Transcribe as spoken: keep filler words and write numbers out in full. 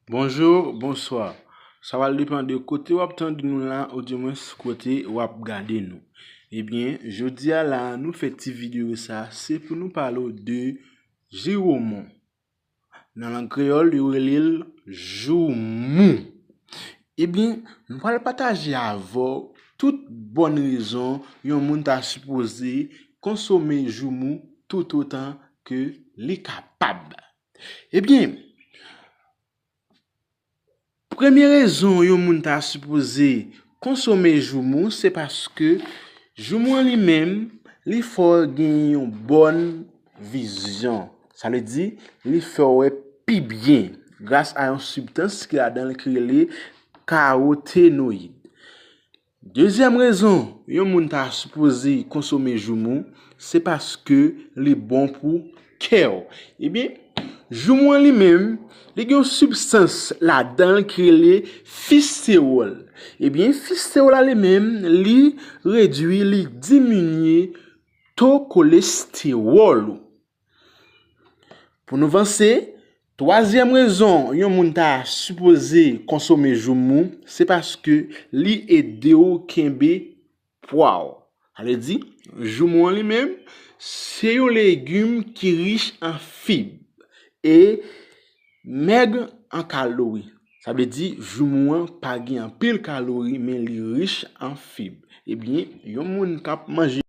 Bonjou, bonswa. Sa pral depann de kote w ap tande nou la, oudimwens kote w ap gade nou. Ebyen, jodi a la, nou fè ti videyo sa, se pou nou pale w de jiwomon. Nan lang kreyòl, yo rele l joumou. Ebyen, nou pral pataje avè w tout bòn rezon yon moun ta sipoze konsome joumou toutotan ke li kapab. Ebyen, premye rezon yon moun ta sipoze konsome joumou, se paske joumou an li menm, li fè w gen yon bòn vizyon. Sa vle di, li fè w wè pi byen gras a yon sibstans ki ladan l ki rele karotenoyid. Dezyèm rezon yon moun ta sipoze konsome joumou, se paske li bon pou kè w. Ebyen, joumou an li menm, li gen yon sibstans ladan l ki rele fistewòl. Ebyen, fistewòl la li menm, li redui, li diminye to kolestewòl ou. Pou nou vanse, twazyèm rezon yon moun ta sipoze konsome joumou, se paske li ede w kenbe pwa w. Sa vle di, joumou an li menm, se yon legim ki rich an fib e mèg an kalori. Sa vle di, joumou an pa gen anpil kalori, men li rich an fib. Ebyen, yon moun k ap manje